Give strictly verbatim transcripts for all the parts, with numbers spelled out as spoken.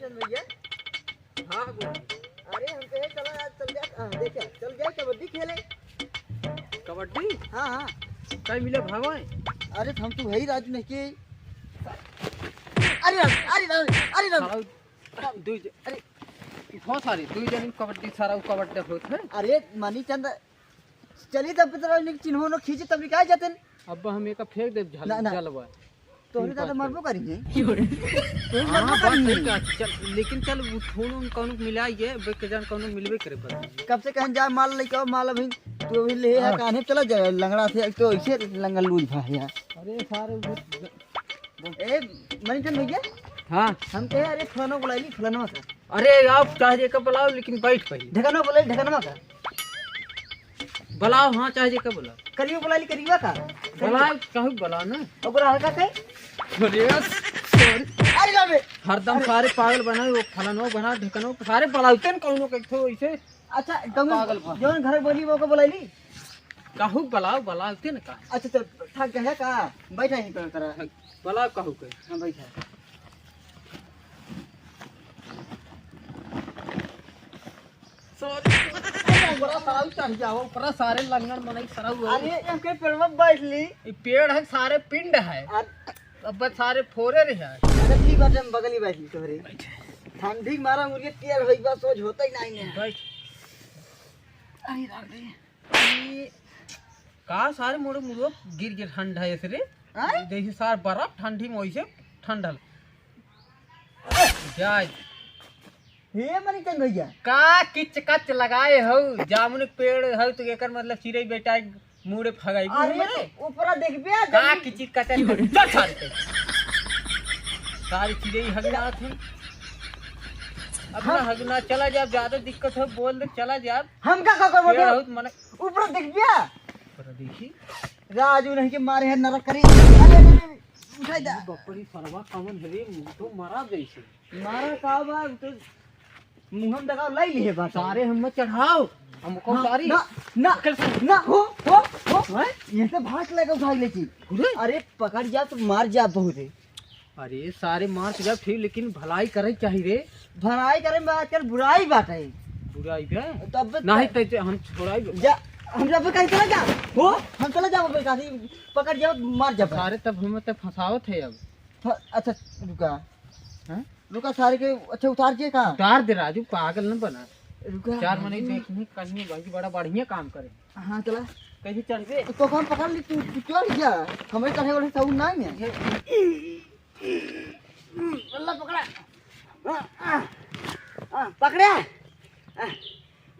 भैया। हाँ, बोल। अरे, हम कहे, चलो यार, चल जाए, हाँ, देखे, चल जाए कबड्डी खेले। कबड्डी? हाँ, हाँ। कई मिले भागो है? अरे, हम तो वही राजू नहीं के। अरे राम, अरे राम, अरे राम। साला, दुई ज-, अरे। बहुत सारे, दुई जन कबड्डी, सारा कबड्डी होत है। अरे, मनी चंद, चली तब तो चिन्हो नो खींचे, तब निकाल जाते हैं। अब हम एक फेंक दे झल-, ना, ना। जलवा। तोहरे दादा मरबो करी है। तोहरे हाँ, मरबो बात करी सही है। कहा। चल, लेकिन चल, वो थोड़ो कौनो मिला ये, बे के जान कौनो मिलबे करे पर। कब से कहन जा माल लेके आओ, माल अभी तू अभी ले आ, हाँ। कान्हे चला जा, लंगड़ा से, एक तो ऐसे लंगल लूज भा है यार। अरे सारे वो ए, मनीचंद भैया। हाँ। हम कहे, अरे फलाना बुलाई ली, फलाना का। अरे आप चाहे जेका बुलाओ, लेकिन बैठ पहले। ढकनवा बुलाई, ढकनवा का। बुलाओ, हाँ, चाहे जेका बुलाओ। करियो बुला ली, करियो का? बुलाओ, कहू बुलाओ ना। ओकरा हल्का के? अरे यार, sorry। अरे ला बे। हरदम अरे। सारे पागल बनाए, वो फलानो बना, ढकनो, सारे बुलाओ, तेन कौनो के थो इसे। अच्छा, कहूँ पागल बा। जौन घर बोली, वो को बुलाई ली? कहू बुलाओ, बुलाओ, तेन का? अच्छा, चल, थक गया का? बैठा ही कर, करा। बुलाओ, कहू के। हाँ, बैठा। Sorry। ऊपरा सारा चढ़ जाओ, ऊपरा सारे लंगड़ मनई सारा हुआ। अरे, एके पेड़ में बैठ ली। ई पेड़ है, सारे पिंड है। आ- अब बस सारे फोरे रहे हैं। अच्छा, ठीक बात है, हम बगल ही बैठ ली तोहरे। ठंडी मारा मुर्गे तेल होई बा, सोच होता ही नहीं है। बैठ। अरे राम रे। ई का सारे मोरे मुर्गो गिर गिर ठंड है ऐसे रे। हाँ? जैसे सार बर्फ ठंडी में वैसे ठंडल। जाए। हे मनीचंद भैया। का किच कच लगाए हो? जामुन के पेड़ हो तो एकर मतलब चिड़ै बेटा मुड़े फगाई अरे, मुड़े। ऊपरा देखबे, का जल्दी। किचिर कचर कर। चल सारे के। सारी चिड़ै हगना थे। अपना हम हगना चला जाब, ज्यादा दिक्कत हो, बोल दे, चला जाब। हम का, का करबो पेड़ तो? बहुत मने ऊपरा देखबे। ऊपरा देखी। राजू नहीं के मारे है नरक करी। अरे, अरे, अरे, उठाई दा। बपरी सरवा कमन है रे, मुंह तो मरा जैसे। मारा का बा, तो मुंह में दगाव लाई लिए बा। सारे हम चढ़ाओ, हमको हाँ, सारी। ना, ना, ना, हो, हो, हो। हैं? ये तो भाग लगा उठा ले की। अरे? अरे पकड़ जा तो मार जा बहुत है। अरे सारे मार तो जा ठीक, लेकिन भलाई करे चाहिए रे। भलाई करे में आजकल बुराई बात है। बुराई बे? तब नहीं तो हम छोड़ाई बे। जा, हम जब कहीं चला जा। हो? हम चला जाओ बे, काफी पकड़ जाओ, मार जा। सारे तब हम तो फंसावत है अब। फ-, अच्छा, रुका। हैं? रुका, सारे के, अच्छा, उतार के का? उतार दे राजू, पागल न बना। रुका, चार राजू। मनई देखनी, कहीं भाई बड़ा बढ़िया काम करे। हाँ, चला। कैसे चढ़बे? तो कौन पकड़ ली तू, तू चढ़ जा। हमारे चढ़े वाले सब नहीं है। ये अल्लाह पकड़ा। हाँ, हाँ, हाँ, पकड़े। हाँ।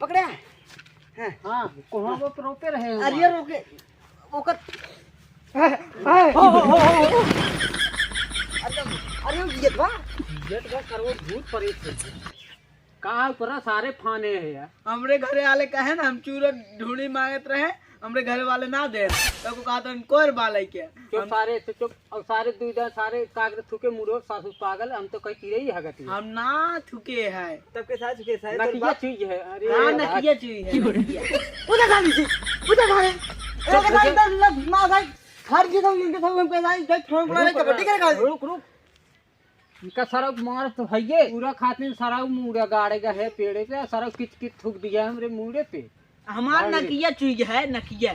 पकड़े? हाँ। हाँ, कोहड़ा वो रोके रहे हो अरे वहाँ। रोके, ओकर, अरे, अरे, ये बा? ये तो बा, करवो भूत परेत है। का ऊपरा सारे फाने है यार। हमरे घरे आले कहे ना, हम चूरा ढूंढी मांगत रहे, हमरे घर वाले ना दे, तो को कहा तो कोर बालाई के। चुप हम सारे, तो चुप। अब सारे दुई दा सारे कागरे थूके मुड़ो सासू पागल, हम तो कहीं चिरई हगत ही। हम ना थूके है। तब के साथ थूके सारे नकिया तोर बाप चीज है, अरे हाँ, यार। नकिया चीज है, नकिया। उधर खा लीजिए, उधर खा ले। चुप उधर खा हो जा। ले, ना भाई, हर चीज हम इनके सब हम पैसा इधर फोन बना ले, रुक, कबड्डी करे खा ले। रुक, रुक। इनका सारा मार तो है ये। पूरा खातिर सारा मुड़ा गाड़े का है पेड़े पे, सारा किच किच थूक दिया हमरे मुड़े पे। हमार बाप रे। नकिया चुई है, नकिया।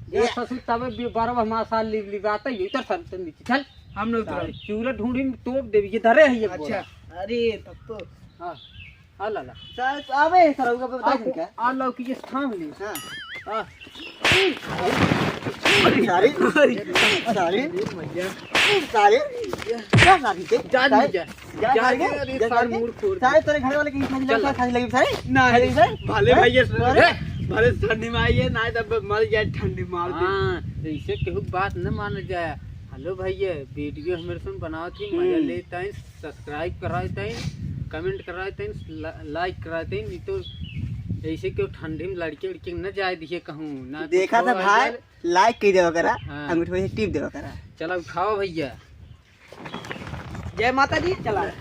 ये ससुर तबे बी-, बरवा हमार साल लिब लिबाता, ये उतर सर, उतर नीचे, चल। हम नहीं उतरब। चूरा ढूंढी में तोप देबी, ये धरे है ये अच्छा, बोरा। अरे, तब तो। हाँ, हाँ, लाला। चल, तो आवे है सर, उनका बता आ, दें क्या? आ लौकी ये थाम ली। हाँ। हाँ। सारे, सारे, सारे, सारे, क्या सारे थे? जा, सारे, जा। जा, जा, सारे, अरे, जा, सारे सारे। मूड फोड़ सारे दे। तोरे घर वाले की खांसी लगी, चल। खांसी लगी, सारे? ना, खांसी लगी, सारे? भले हैं? भैया, अरे? ए, भले ठंडी में आइए, ना तब मर जाए, ठंडी मार दे। हाँ, तो इसे केहू बात न मानल जाए। Hello भैया, video हमरे सुन बनावत ही, मजा हम्म। लेत ही, subscribe करावत ही, comment करावत ही, ला-, like करावत ही, नहीं तो ऐसे केहू ठंडी में लड़के उड़के न जाए दिए कहूँ, ना देखा कुछ था हो भाई, जाए। Like कइ देवा करा, हाँ। अंगूठा पे टिप देवा करा। चला उठाओ भैया। जय माता दी, चला।